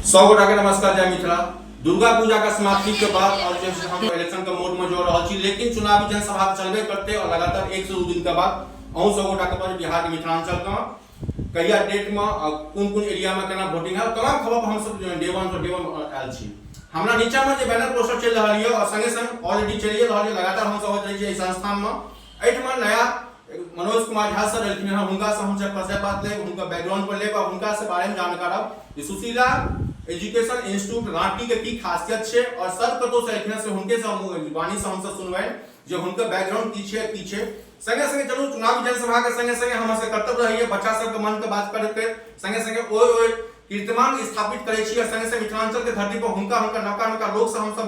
सब गोटा के नमस्कार, जय मिथिला। दुर्गा पूजा के समाप्ति के बाद और जे हम इलेक्शन के मोड में जो रहल छी, लेकिन चुनावी जनसभा चलबे करते और लगातार 1 से 2 दिन के बाद अहूँ सब गोटा के पास बिहार के मिथिलांचल के कहिया डेट में आ कोन कोन एरिया में केना वोटिंग है, तमाम खबर पर हम सब डे वन से डे वन आयल छी। हमरा नीचा में जे बैनर पोस्टर चलि रहल यऽ और संगे संग ऑलरेडी चलिए रहल यऽ, लगातार हम सब होइत रहै छी एहि संस्थान में। एहिठमा नया मनोज कुमार झा सर एलखिन हँ, हुनका से हम सब परिचय बात लेब, हुनका बैकग्राउंड पर लेब और हुनका से बारे में जानकारी जे सुशीला एजुकेशन इंस्टीट्यूट रांटी के की खासियत छै और सर कतौ से एलखिन हँ से हुनके से हम वाणी से हमसब सुनबनि जे हुनकर बैकग्राउंड की छै की छै। संगे संगे चलू चुनावी जनसभा के संगे संगे हमर सबके कर्तव्य रहैए बच्चा सबके मन के बात करैत संगे संगे ओहि ओहि कीर्तिमान स्थापित करै छी और संगे संगे मिथिलांचल के धरती पर हुनका हुनका नवका नवका लोक से हमसब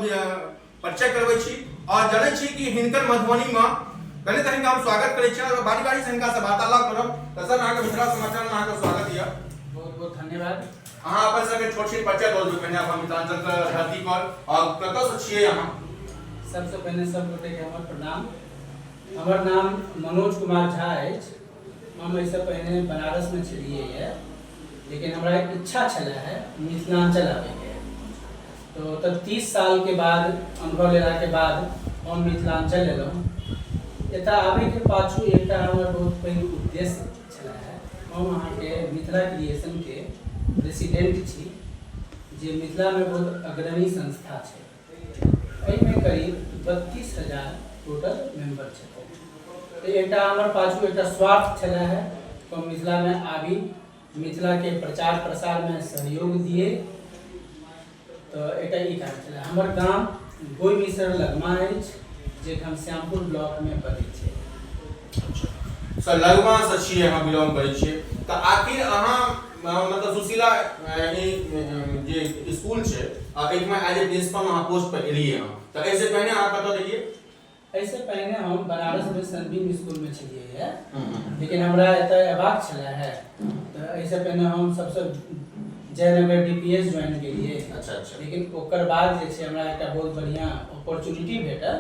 परिचय करबै छी और जनै छी कि हिनकर मधुबनी में पहले तऽ हिनका हम स्वागत करै छी और बारी बारी से हिनका से वार्तालाप करब। तऽ सर, अहाँके मिथिला समाचार में अहाँके स्वागत यऽ। बहुत बहुत धन्यवाद। अहाँ अपन सबके छोट छोट परिचय दऽ देबै पहिने अपन मिथिलांचल के धरती पर और कतऽ से छियै अहाँ। सबसँ पहिने सब गोटेके हमर प्रणाम। हमर नाम मनोज कुमार झा अछि। हम एहिसँ पहिने बनारसमे छलियै यऽ, लेकिन हमरा इच्छा छलै है मिथिलांचल आबैके, तऽ ओतऽ 30 सालके बाद अनुभव लेलाके बाद हम मिथिलांचल एलहुँ। एतऽ आबैके पाछू एकटा हमर बहुत पैघ उद्देश्य छलै है। हम अहाँके मिथिला क्रिएशनके प्रेसिडेंट छी, जे मिथिलामे बहुत अग्रणी संस्था छै। एहिमे करीब 32,000 टोटल मेम्बर छथिन। तऽ एकटा हमर पाछू एकटा स्वार्थ छलै है कि हम मिथिलामे आबी, मिथिलाके प्रचार प्रसारमे सहयोग दिए, तऽ एकटा ई कारण छलै। हमर गाम गोइ मिसर लगमा अछि, जे घनश्यामपुर ब्लॉकमे पड़ै छै। सर, लगमा से छियै अहाँ, बिलोंग करै छियै, तऽ आखिर अहाँ मतलब सुशीला यानी जे स्कूल छै आ एहिमे एज ए प्रिंसिपल अहाँ पोस्ट पर एलियै हँ, तऽ एहिसँ पहिने अहाँ कतऽ रहियै? एहिसँ पहिने हम बनारसमे सनबीम स्कूलमे छलियै है, लेकिन हमरा एतऽ अयबाक छलै है, तऽ एहिसँ पहिने हम सबसँ जयनगर डी पी एस ज्वाइन केलियै। अच्छा अच्छा लेकिन ओकर बाद जे छै हमरा एकटा बहुत बढ़िआँ अपॉर्चुनिटी भेटल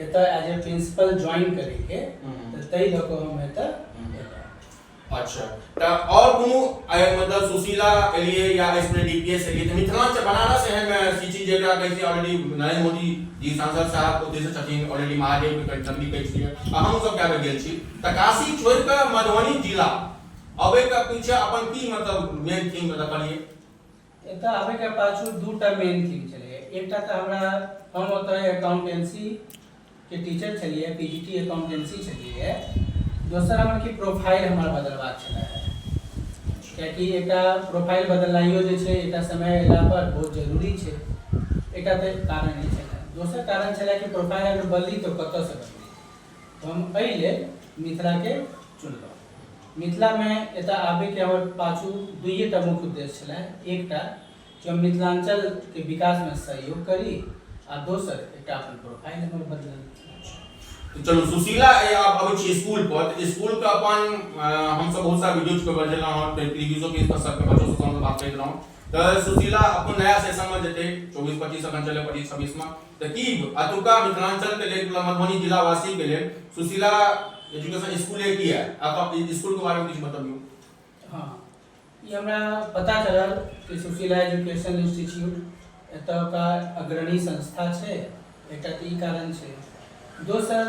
एतऽ एज ए प्रिंसिपल ज्वाइन करैके, तऽ ताहि लऽ कऽ हम एतऽ एलहुँ। अच्छा, तऽ आओर कोनो मतलब सुशीला एलियै या इसमें डीपीएस एलियै, तऽ मिथिलांचल बनारस एहन सिटी जेकरा कहै छै ऑलरेडी नरेंद्र मोदी जी सांसद साहब ओतय छथिन, ऑलरेडी महादेव के चंडी कहै छियै आ हम सब कए बेर गेल छी, तऽ काशी छोड़ि कऽ मधुबनी जिला अबै के पीछे अपन की मतलब मेन थीम रखलियै? एतऽ आबैके पाछू दूटा मेन थीम छलैए। एकटा तऽ हमरा हम ओतऽ अकाउंटेंसी के टीचर छलियै, पी जी टी अकाउंटेंसी छलियै। दोसर हमर की प्रोफाइल हमर बदलबाक छलै, कियाकि एकटा प्रोफाइल बदलनाइयो जे छै एकटा समय अयला पर बहुत जरूरी छै। एकटा तऽ कारण ई छलै। दोसर कारण छलै कि प्रोफाइल अगर बदली तऽ कतऽसँ बदली, तऽ हम एहि लेल मिथिलाके चुनलहुँ। मिथिलामे एतऽ आबैके हमर पाछू दुइएटा मुख्य उद्देश्य छलै। एकटा कि हम मिथिलाञ्चलके विकासमे सहयोग करी आ दोसर एकटा अपन प्रोफाइल हमर बदलल। तऽ चलू सुशीला, आब अबै छी स्कूल पर, तऽ स्कूल के अपन हमसब बहुत सारा वीडियो के बजेलहुँ हँ, प्रीवियसो पेज पर सबके बच्चो सबसँ हमसब बात करैत रहौं। तऽ सुशीला अपन नया सेशन मे जेतै, 24-25 अखन चलै, 25-26 मे, तऽ की अतुका मिथिलांचल के लेल, मधुबनी जिलावासी के लेल सुशीला एजुकेशन स्कूल की है? आप स्कूल के बारे में किछु बतबियौ। हँ, ई हमरा पता चलल कि सुशीला एजुकेशन इंस्टीट्यूट एतुका अग्रणी संस्था छै। एकटा तऽ ई कारण छै। दोसर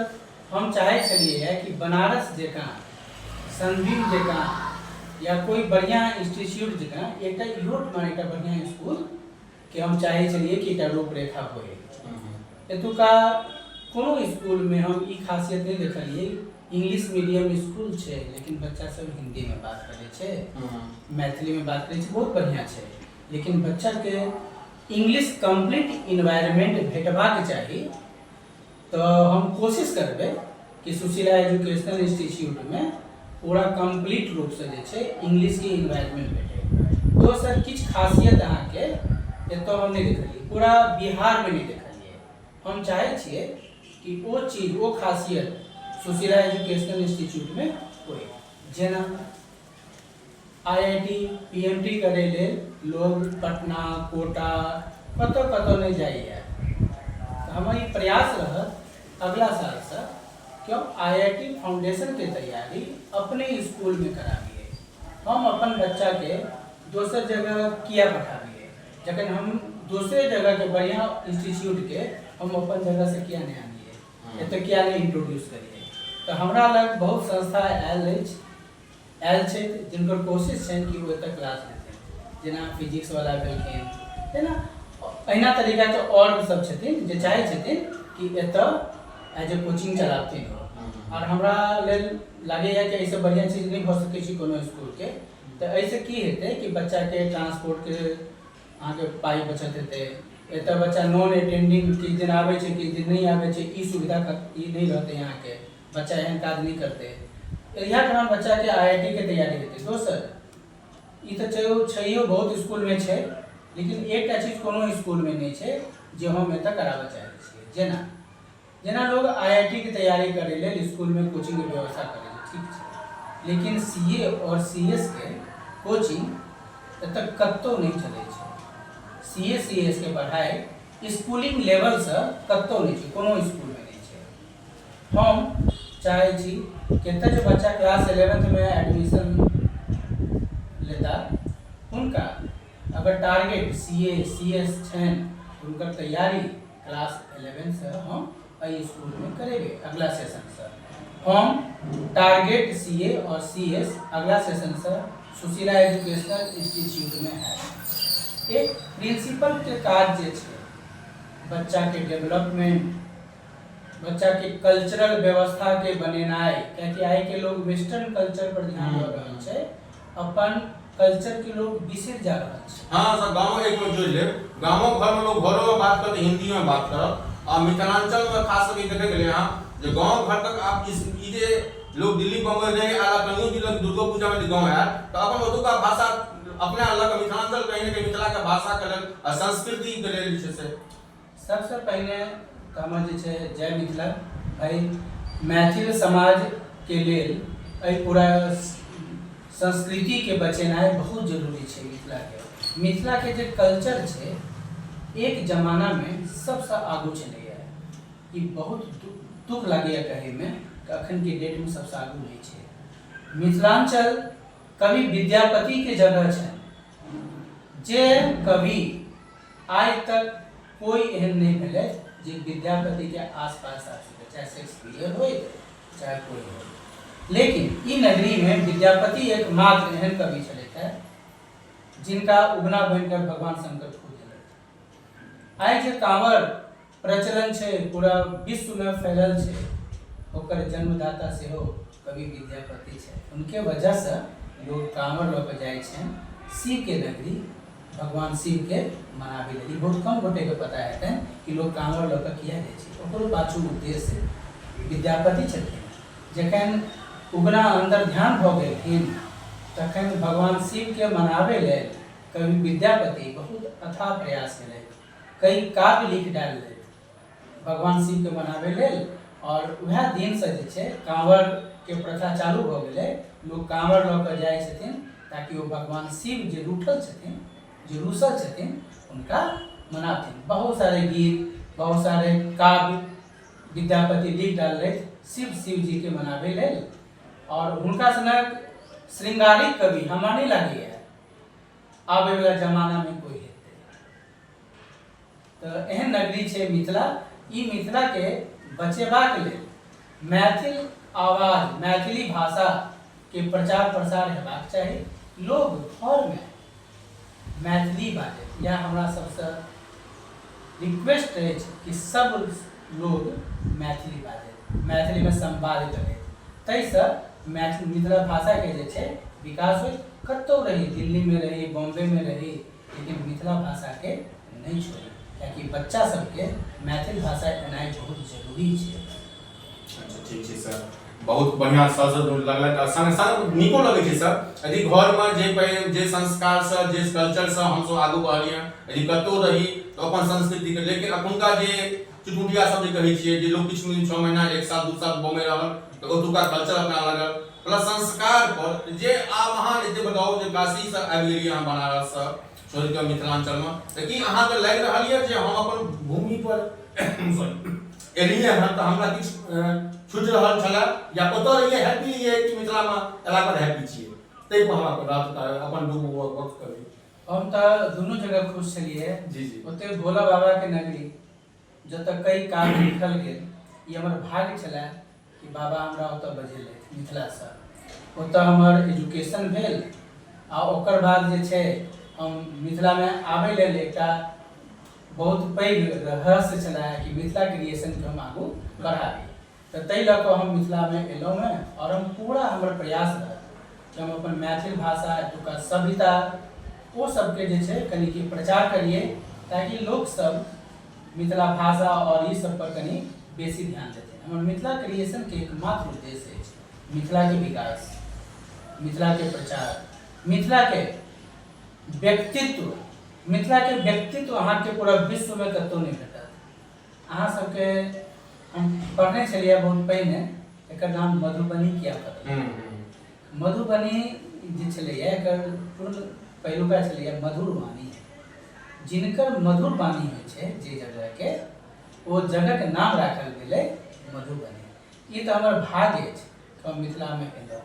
हम चाहै छलियै कि बनारस जकाँ, सनबीम जकाँ या कोइ बढ़िआँ इंस्टीट्यूट जकाँ एकटा इहोठमा एकटा बढ़िआँ इसकुल के हम चाहै छलियै कि एकटा रूपरेखा होइ। एतुका कोनो इसकुलमे हम ई खासियत नहि देखलियै। इंग्लिश मीडियम इसकुल छै, लेकिन बच्चा सब हिन्दीमे बात करै छै, मैथिलीमे बात करै छै, बहुत बढ़िआँ छै, लेकिन बच्चाके इंग्लिश कम्प्लीट इन्वायरमेंट भेटबाक चाही। तऽ हम कोशिश करबै कि सुशीला एजुकेशनल इंस्टीट्यूटमे पूरा कम्प्लीट रूपसँ जे छै इंग्लिशके इन्वायरमेंट भेटै। दोसर किछु खासियत अहाँके एतऽ हम नहि देखलियै, पूरा बिहारमे नहि देखलियै। हम चाहै छियै कि ओ चीज, ओ खासियत सुशीला एजुकेशनल इंस्टीट्यूटमे होइ। जेना I I T P M T करै लेल लोग पटना, कोटा, कतऽ कतऽ नहि जाइए, तऽ हमर ई प्रयास रहत अगला सालसँ कि हम आई I T फाउंडेशनके तैयारी अपने इसकुलमे कराबियै। हम अपन बच्चाके दोसर जगह किया पठाबियै? जखन हम दोसरे जगहके बढ़िआँ इंस्टीट्यूटके हम अपन जगहसँ किया नहि आनियै, एतऽ किया नहि इंट्रोड्यूस करियै। तऽ हमरा लग बहुत संस्था आयल अछि, आयल छथि, जिनकर कोशिश छनि कि ओ एतऽ क्लास लेथिन, जेना फिजिक्सवला भेलखिन, जेना अहिना तरीकाके आओर सब छथिन जे चाहै छथिन कि एतऽ एज ए कोचिंग चलाबथिन ओ। आओर हमरा लेल लागैए कि एहिसँ बढ़िआँ चीज नहि भऽ सकै छै कोनो इसकुलके। तऽ एहिसँ की हेतै कि बच्चाके ट्रांसपोर्टके अहाँके पाइ बचत हेतै। एतऽ बच्चा नॉन अटेंडिंग किछु दिन आबै छै, किछु दिन नहि आबै छै, ई सुविधा ई नहि रहतै अहाँके, बच्चा एहन काज नहि करतै। इएह कारण बच्चाके IIT के तैयारी हेतै। दोसर ई तऽ चलो छैहो, बहुत इसकुलमे छै, लेकिन एकटा चीज कोनो इसकुलमे नहि छै जे हम एतऽ कराबऽ चाहै छियै। जेना जेना लोग IIT के तैयारी करै लेल इसकुलमे कोचिंगके व्यवस्था करै छै, ठीक छै, लेकिन CA आओर CS के कोचिंग एतऽ कतहु नहि चलै छै। CA CS के पढ़ाइ स्कूलिंग लेवलसँ कतहु नहि छै, कोनो इसकुलमे नहि छै। हम चाहै छी कि एतऽ जे बच्चा क्लास 11thमे एडमिशन लेता, हुनका अगर टारगेट CA CS छनि, हुनकर तैयारी क्लास 11सँ हम एहि इसकुलमे करेबै। अगला सेशनसँ हम टारगेट CA आओर CS अगला सेशनसँ सुशीला एजुकेशनल इंस्टीट्यूटमे हैत। एक प्रिंसिपलके काज जे छै बच्चाके डेवलपमेंट, बच्चाके कल्चरल व्यवस्थाके बनेनाइ, कियाकि आइके लोग वेस्टर्न कल्चर पर ध्यान दऽ रहल छै, अपन कल्चरके लोग बिसरि जा रहल छै। हाँ सर, गाँव एक मिनट जोड़ि लेब, गामो घरमे लोग घरोमे बात करत हिंदीमे बात करत। आ मिथिलांचलमे खास करके देखे गेलै हँ जे गाँव घर तक आब इस ई जे लोग दिल्ली बम्बई रहि आयल, कहियो दिलक दुर्गो पूजामे जे गाँव आयल तऽ अपन ओतुका भाषा अपना लग मिथिलांचल कहीं ने कहीं मिथिलाके भाषाके लेल आ संस्कृतिके लेल जे छै से सबसँ पहिने तऽ हमर जे छै जय मिथिला। एहि मैथिल समाजके लेल एहि पूरा संस्कृतिके बचेनाइ बहुत जरूरी छै। मिथिलाके मिथिलाके जे कल्चर छै एक जमानामे सबसँ आगू छलैए। ई बहुत दुःख लागैए कहैमे कि अखनके डेटमे सबसँ आगू नहि छै। मिथिलाञ्चल कवि विद्यापतिके जगह छै, जे कवि आइ तक कोइ एहन नहि भेलै जे विद्यापतिके आसपास आबि सकै, चाहे शेक्सपियर होय चाहे कोइ होय। लेकिन ई नगरीमे विद्यापति एकमात्र एहन कवि छलथि हेँ जिनका उगना बनिकऽ भगवान शंकर खुद एलथि। आइ जे कांवर प्रचलन छै, पूरा विश्वमे फैलल छै, ओकर जन्मदाता सेहो कवि विद्यापति छै। हुनके वजहसँ लोग कांवर लऽ कऽ जाइ छनि शिवके नगरी, भगवान शिवके मनाबै लेल। ई बहुत कम गोटेके पता हेतनि कि लोग कांवर लऽ कऽ किया जाइ छै। ओकरो पाछू उद्देश्य विद्यापति छलखिन। जखन उगना अन्तर्ध्यान भऽ गेलखिन तखन भगवान शिवके मनाबै लेल कवि विद्यापति बहुत अथाह प्रयास केलथि, कई काव्य लिख डाललथि भगवान शिवके मनाबै लेल। आओर वएह दिनसँ जे छै काँवरके प्रथा चालू भऽ गेलै। लोक काँवर लऽ कऽ जाइ छथिन ताकि ओ भगवान शिव जे रूठल छथिन, जे रूसल छथिन, हुनका मनाथिन। बहुत सारे गीत, बहुत सारे काव्य विद्यापति लिख डाललथि शिव शिवजीके मनाबै लेल। आओर हुनका सनक श्रृंगारिक कवि हमरा नहि लागैए आबैवला जमानामे कोइ हेतै। तऽ एहन नगरी छै मिथिला। ई मिथिलाके बचेबाक लेल मैथिल आवाज, मैथिली भाषाके प्रचार प्रसार हेबाक चाही। लोग घरमे मैथिली बाजै, इएह हमरा सबसँ रिक्वेस्ट अछि कि सब लोग मैथिली बाजै, मैथिलीमे संवाद करै। ताहिसँ मैथिली मिथिला भाषाके जे छै विकास होइत। कतहु रही, दिल्लीमे रही, बॉम्बेमे रही, लेकिन मिथिला भाषाके नहि छोड़ी, कियाकि बच्चा सबके मैथिल भाषा एनाइ बहुत जरूरी छै। अच्छा, ठीक छै सर, बहुत बढ़िआँ सर से लगलक आ संग संग नीको लगै छै सर। यदि घरमे जे जे संस्कारसँ जे कल्चरसँ हमसब आगू बढ़लियै, यदि कतहु रही तऽ अपन संस्कृतिके, लेकिन एखुनका जे चुटमुटिया सब जे कहै छियै जे लोक किछु दिन 6 महीना 1 साल 2 साल बम्बई रहल तऽ ओतुका कल्चर अपना लागल, प्लस संस्कार पर जे आब अहाँ एते बताउ जे काशीसँ आबि गेलियै अहाँ बनारससँ छोड़ि कऽ मिथिलाञ्चलमे, तऽ की अहाँके लागि रहल यऽ जे हम अपन भूमि पर सॉरी एलियै हँ तऽ हमरा किछु छुटि रहल छलै, या ओतऽ रहियै हैप्पी रहियै कि मिथिलामे एला पर हैप्पी छियै? ताहि पर हमरा रात अपन दुगो वक्त करी। हम तऽ दुनू जगह खुश छलियै। जी जी। ओते भोला बाबाके नगरी जतऽ कई काव्य लिखल गेल, ई हमर भाग्य छलै कि बाबा हमरा ओतऽ बजेलथि मिथिलासँ। ओतऽ हमर एजुकेशन भेल आ ओकर बाद जे छै हम मिथिलामे आबै लेल एकटा बहुत पैघ रहस्य छलै कि मिथिला क्रिएशनके हम आगू बढ़ाबी, तऽ ताहि लऽ कऽ हम मिथिलामे एलहुँ हेँ। आओर हम पूरा हमर प्रयास रहत कि हम अपन मैथिल भाषा, एतुका सभ्यता, ओ सबके जे छै कनिके प्रचार करियै, ताकि लोकसब मिथिला भाषा आओर ई सब पर कनि बेसी ध्यान देथिन। हमर मिथिला क्रिएशनके एकमात्र उद्देश्य अछि मिथिलाके विकास, मिथिलाके प्रचार, मिथिलाके व्यक्तित्व। मिथिलाके व्यक्तित्व अहाँके पूरा विश्वमे कतहु नहि भेटत। अहाँ सबके हम पढ़ने छलियै बहुत पहिने, एकर नाम मधुबनी किया पड़ल। मधुबनी जे छलैया एकर पूर्ण पहिलुका छलैया मधुर वाणी। जिनकर मधुर वाणी होइ छै जे जगहके, ओ जगहके नाम राखल गेलै मधुबनी। ई तऽ हमर भाग्य अछि कि हम मिथिलामे एलहुँ,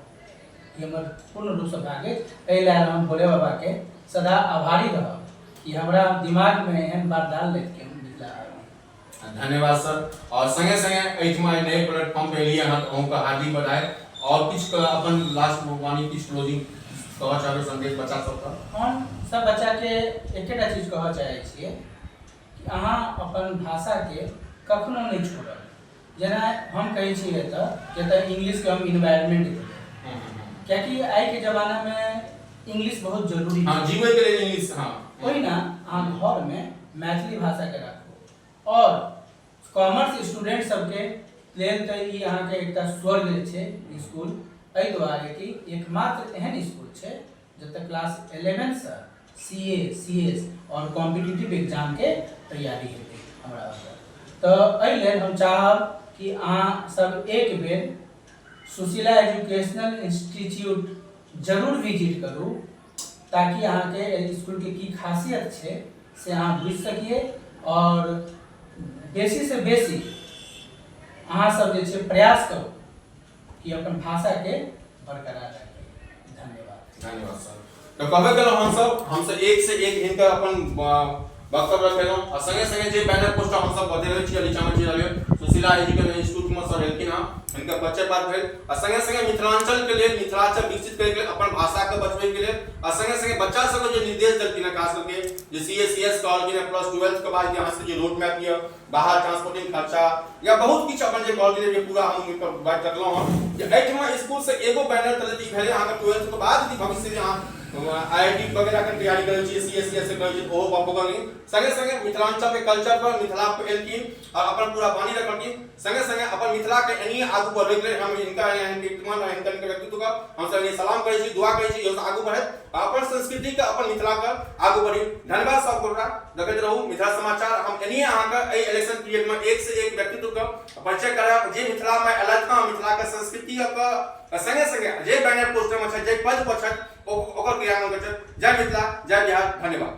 ई हमर पूर्ण रूपसँ भाग्य अछि। एहि लए हम भोले बाबाके सदा आभारी रहब कि हमरा दिमागमे एहन बात डाललथि कि हम मिथिला आबी। धन्यवाद सर। और संगे संगे एहिठमा नए प्लेटफॉर्म पे एलियै अहाँ, तऽ अहूँके हार्दिक बधाई। और किछु अपन लास्ट वाणी, किछु क्लोजिंग कहऽ चाहबै संदेश बच्चा सबके? हम सब बच्चाके एकेटा चीज कहऽ चाहै छियै कि अहाँ अपन भाषाके कखनो नहि छोड़ब। जेना हम कहै छी एतऽ कि एतऽ इंग्लिशके हम इन्वायरमेंट देबै, कियाकि आइके जमानामे इंग्लिश बहुत जरूरी है। जीबै के लेल इंग्लिश। हाँ। ओहिना अहाँ घरमे मैथिली भाषाके राखू। आओर कॉमर्स स्टूडेंट सबके लेल तऽ ई अहाँके एकटा स्वर्ग छै स्कूल, एहि दुआरे कि एकमात्र एहन स्कूल छै जतऽ क्लास 11सँ सी ए, सी एस आओर कॉम्पिटिटिव एग्जामके तैयारी हेतै हमरा ओतऽ। तऽ एहि लेल हम चाहब कि अहाँ सब एक बेर सुशीला एजुकेशनल इंस्टीट्यूट जरूर विजिट करू, ताकि अहाँके एहि स्कूलके की खासियत छै से अहाँ बुझि सकिए। आओर बेसीसँ बेसी अहाँ सब जे छै प्रयास करू कि अपन भाषाके बरकरार राखी। धन्यवाद। धन्यवाद सर। तऽ कहबे केलहुँ, हमसब एक से एक हिनकर अपन वक्तव्य रखेलहुँ। आ संगे संगे जे बैनर पोस्टर हमसब बतेने छी, नीचामे चलि आबियौ, सुशीला एजुकेशन इंस्टीट्यूटमे सर एलखिन हँ, हिनकर परिचय बात भेल। आ संगे संगे मिथिलांचलके लेल, मिथिलांचल विकसित करैके लेल, अपन भाषाके बचबैके लेल, आ संगे संगे बच्चा सबके जे निर्देश देलखिन हँ, खास करके जे सी ए सी एस कहलखिन हँ, प्लस ट्वेल्थ के बाद जे अहाँ सबके जे रोड मैप यऽ, बाहर ट्रांसपोर्टिंग खर्चा या बहुत किछु अपन जे कहलखिन जे पूरा हम हुनकर बात रखलहुँ हँ जे एहिठमा स्कूल से एगो बैनर तले ई भेलै अहाँके ट्वेल्थ के बाद यदि भविष्य मे अहाँ आई I T वगैरह के तैयारी करै छी, सी एस सी एस करै छी, ओहो गप कहलखिन। संगे संगे मिथिलांचल के कल्चर पर मिथिला पर एलखिन और अपन पूरा वाणी रखलखिन। संगे संगे अपन मिथिला के एनी आगू बढ़बै के लेल हम हिनका कीर्तिमान और हिनकर व्यक्तित्व के हम सब सलाम करै छी, दुआ करै छी इहो आगू बढ़त अपन संस्कृति के, अपन मिथिला के आगू बढ़ी। धन्यवाद सब गोटा, देखैत रहू मिथिला समाचार। हम एनिए अहाँके एहि इलेक्शन पीरियड में एक से एक व्यक्तित्व के परिचय करायब जे मिथिला में अयलथि हँ, मिथिला के संस्कृति के संगे संगे जे बैनर पोस्टर में छथि, जे पद पर छथि, ओकर क्रियान्वयन छथि। जय मिथिला, जय बिहार, धन्यवाद।